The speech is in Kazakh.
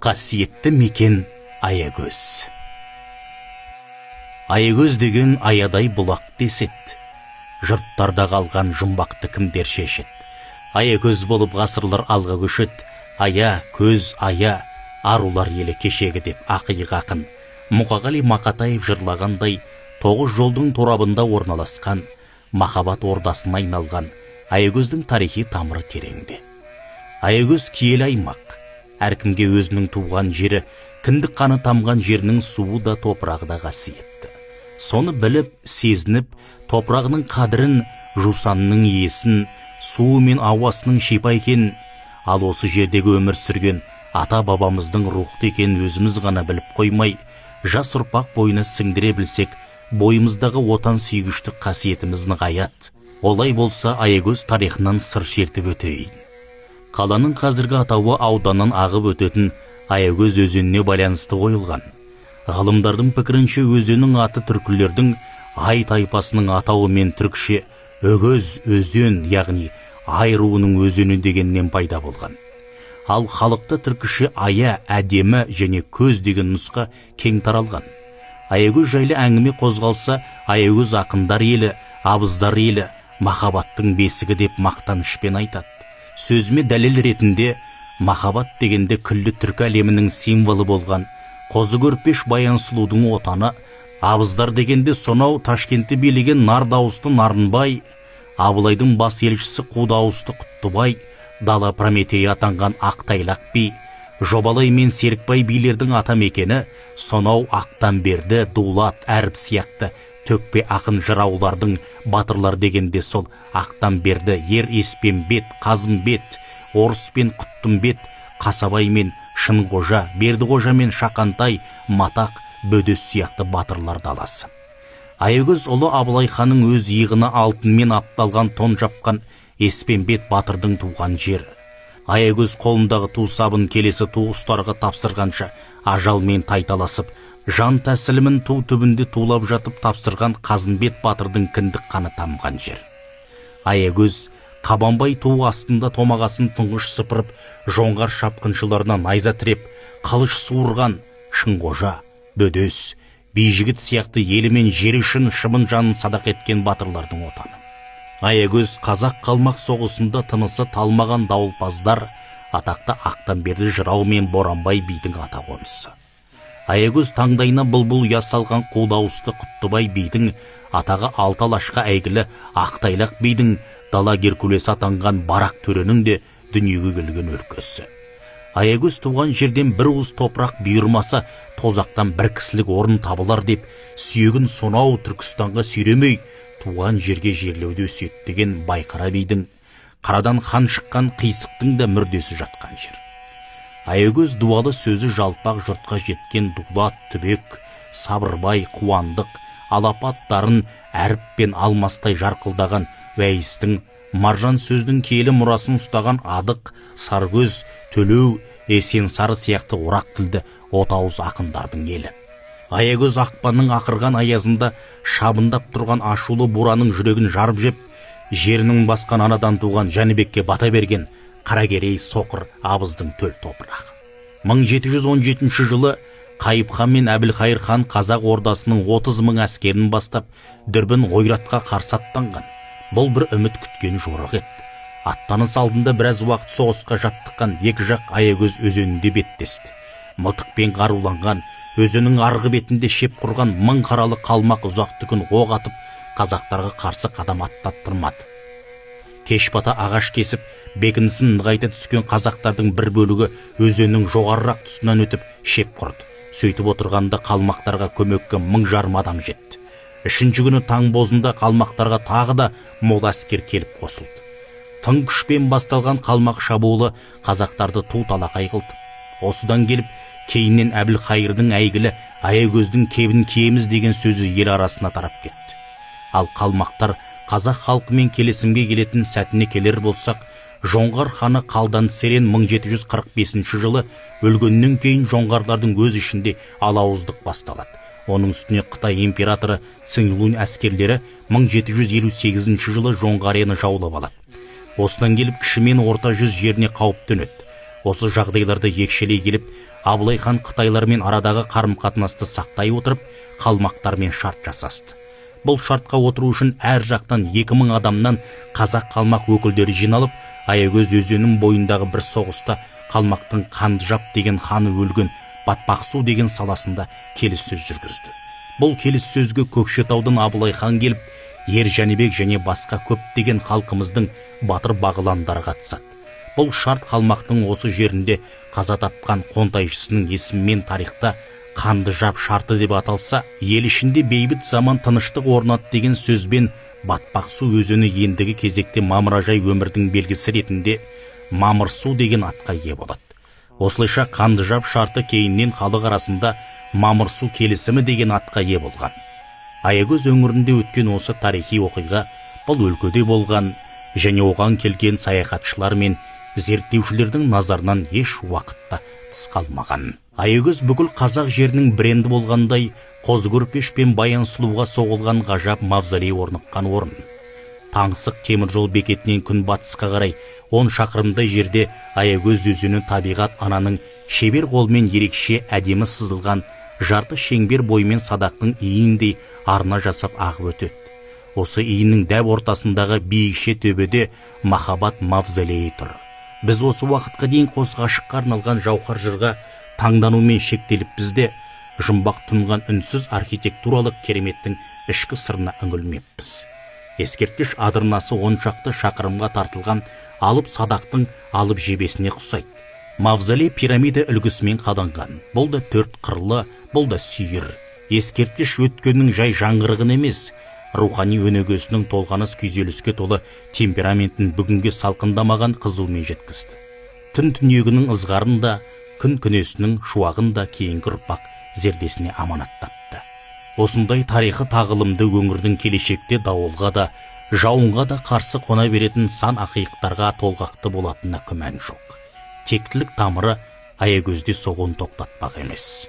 Қасиетті мекен Аягөз. Аягөз деген аядай бұлақ деседі. Жұрттарда қалған жұмбақты кімдер шешеді? Аягөз болып ғасырлар алға көшеді. Ая, көз, ая, арулар елі кешегі деп ақиық ақын Мұқағали Мақатаев жырлағандай, тоғыз жолдың торабында орналасқан, махаббат ордасына айналған Аягөздің тарихи тамыры тереңде. Аягөз киелі аймақ. Әркімге өзінің туған жері, кіндік қаны тамған жерінің суы да, топырағы да қасиетті. Соны біліп, сезініп, топырағының қадірін, жусанының иесін, суы мен ауасының шипа екенін, ал осы жердегі өмір сүрген ата бабамыздың рухты екенін өзіміз ғана біліп қоймай, жас ұрпақ бойына сіңдіре білсек, бойымыздағы отан сүйгіштік қасиетіміз нығаяды. Олай болса, Аягөз тарихынан сыр шертіп өтейін. Қаланың қазіргі атауы ауданнан ағып өтетін Аягөз өзеніне байланысты қойылған. Ғалымдардың пікірінше, өзеннің аты түркілердің ай тайпасының атауымен түркше өгөз өзен, яғни ай руының өзені дегеннен пайда болған. Ал халықта түркіше ая, әдемі және көз деген нұсқа кең таралған. Аягөз жайлы әңгіме қозғалса, Аягөз ақындар елі, абыздар елі, махаббаттың бесігі деп мақтанышпен айтады. Сөзіме дәлел ретінде махаббат дегенде күллі түркі әлемінің символы болған Қозы Көрпеш Баян сұлудың отаны, абыздар дегенде сонау Ташкентті билеген нар дауысты Нарынбай, Абылайдың бас елшісі қу дауысты Құттыбай, дала Прометейі атанған Ақтайлақ би, Жобалай мен Серікбай билердің ата мекені, сонау Ақтамберді, Дулат, Әріп сияқты төкпе ақын жыраулардың, батырлар дегенде сол Ақтамберді, Ер Еспенбет, Қазымбет, Орыс пен Құттымбет, Қасабай мен Шынқожа, Бердіқожа мен Шақантай, Матақ, Бөдес сияқты батырлар даласы. Аягөз ұлы Абылай ханның өз иығына алтынмен апталған тон жапқан Еспенбет батырдың туған жері. Аягөз қолындағы ту сабын келесі ту ұстарға тапсырғанша ажалмен тайталасып, жан тәсілімін ту түбінде тулап жатып тапсырған Қазымбет батырдың кіндік қаны тамған жер. Аягөз Қабанбай туы астында томағасын тұңғыш сыпырып, жоңғар шапқыншыларына найза тіреп, қылыш суырған Шынқожа, Бөдес, Бижігіт сияқты елі мен жері үшін шыбын жанын садақ еткен батырлардың отаны. Аягөз қазақ қалмақ соғысында тынысы талмаған дауылпаздар, атақты Ақтамберді жырау мен Боранбай бидің ата қонысы. Аягөз таңдайына бұлбұл ұя салған қу дауысты Құттыбай бидің, атағы алты алашқа әйгілі Ақтайлақ бидің, дала Геркулесі атанған Барақ төренің де дүниеге келген өлкесі. Аягөз туған жерден бір уыс топырақ бұйырмаса, тозақтан бір кісілік орын табылар деп, сүйегін сонау Түркістанға сүйремей, туған жерге жерлеуді өсиеттеген Байқара бидің, қарадан хан шыққан Қисықтың да мүрдесі жатқан жер. Аягөз дуалы сөзі жалпақ жұртқа жеткен Дулат, Түбек, Сабырбай, Қуандық, алапат дарын әріп пен алмастай жарқылдаған Уәйістің, маржан сөздің киелі мұрасын ұстаған Адық, Саргөз, Төлеу, Есенсары сияқты орақ тілді отауыз ақындардың елі. Аягөз ақпанның ақырған аязында шабындап тұрған ашулы бураның жүрегін жарып жеп, жерінің басқан анадан туған Жәнібекке бата берген Қаракерей соқыр абыздың төл топырағы. 1717 жылы Қайып хан мен Әбілхайыр хан қазақ ордасының 30 мың әскерін бастап, дүрбін ойратқа қарсы аттанған. Бұл бір үміт күткен жорық еді. Аттаныс алдында біраз уақыт соғысқа жаттыққан екі жақ Аягөз өзенінде беттесті. Мылтықпен қаруланған, өзеннің арғы бетінде шеп құрған мың қаралы қалмақ ұзақты күн оқ атып, қазақтарға қарсы қадам аттаттырмады. Кеш бата ағаш кесіп, бекінісін нығайта түскен қазақтардың бір бөлігі өзеннің жоғарырақ тұсынан өтіп, шеп құрды. Сөйтіп отырғанда қалмақтарға көмекке 1500 адам жетті. Үшінші күні таң бозында қалмақтарға тағы да мол әскер келіп қосылды. Тың күшпен басталған қалмақ шабуылы қазақтарды ту талақай қылды. Осыдан келіп кейіннен Әбілқайырдың әйгілі «Аягөздің кебін киеміз» деген сөзі ел арасына тарап кетті. Ал қалмақтар қазақ халқымен келісімге келетін сәтіне келер болсақ, жоңғар ханы Қалдан Серен 1745 жылы өлгеннен кейін жоңғарлардың өз ішінде алауыздық басталады. Оның үстіне Қытай императоры Цинлун әскерлері 1758 жылы Жоңғарияны жаулап алады. Осыдан келіп кіші мен орта жүз жеріне қауіп төнеді. Осы жағдайларды екшелей келіп, Абылай хан қытайлармен арадағы қарым-қатынасты сақтай отырып, қалмақтармен шарт жасасты. Бұл шартқа отыру үшін әр жақтан 2000 адамнан қазақ қалмақ өкілдері жиналып, Аягөз өзенінің бойындағы бір соғыста қалмақтың Қандыжап деген ханы өлген Батпақсу деген саласында келіссөз жүргізді. Бұл келіссөзге Көкшетаудан Абылай хан келіп, Ер Жәнібек және басқа көптеген халқымыздың батыр бағландары қатысады. Бұл шарт қалмақтың осы жерінде қаза тапқан қонтайшысының есімімен тарихта Қандыжап шарты деп аталса, ел ішінде бейбіт заман, тыныштық орнады деген сөзбен Батпақсу өзені ендігі кезекте мамыражай өмірдің белгісі ретінде Мамырсу деген атқа ие болады. Осылайша Қандыжап шарты кейіннен халық арасында Мамырсу келісімі деген атқа ие болған. Аягөз өңірінде өткен осы тарихи оқиға бұл өлкеде болған және оған келген саяхатшылар мен зерттеушілердің назарынан еш уақытта тыс қалмаған. Аягөз бүкіл қазақ жерінің бренді болғандай, Қозы Көрпеш пен Баян сұлуға соғылған ғажап мавзолей орныққан орын. Таңсық теміржол бекетінен күн батысқа қарай 10 шақырымдай жерде Аягөз өзені табиғат ананың шебер қолымен ерекше әдемі сызылған жарты шеңбер бойымен садақтың иініндей арна жасап ағып өтеді. Осы иіннің дәп ортасындағы биікше төбеде махаббат мавзолейі тұр. Біз осы уақытқа дейін қос ғашыққа арналған жауһар жырға таңданумен шектеліппіз де, жұмбақ тұнған үнсіз архитектуралық кереметтің ішкі сырына үңілмеппіз. Ескерткіш адырнасы 10 шақты шақырымға тартылған алып садақтың алып жебесіне ұқсайды. Мавзолей пирамида үлгісімен қаланған. Бұл да төрт қырлы, бұл да сүйір. Ескерткіш өткеннің жай жаңғырығын емес, рухани өнегесінің толғаныс, күйзеліске толы темпераментін бүгінге салқындамаған қызумен жеткізді. Түн түнегінің ызғарын да, күн күнесінің шуағын да кейінгі ұрпақ зердесіне аманаттапты. Осындай тарихы тағылымды өңірдің келешекте дауылға да, жауынға да қарсы қона беретін сан ақиықтарға толғақты болатынына күмән жоқ. Тектілік тамыры Аягөзде соғуын тоқтатпақ емес.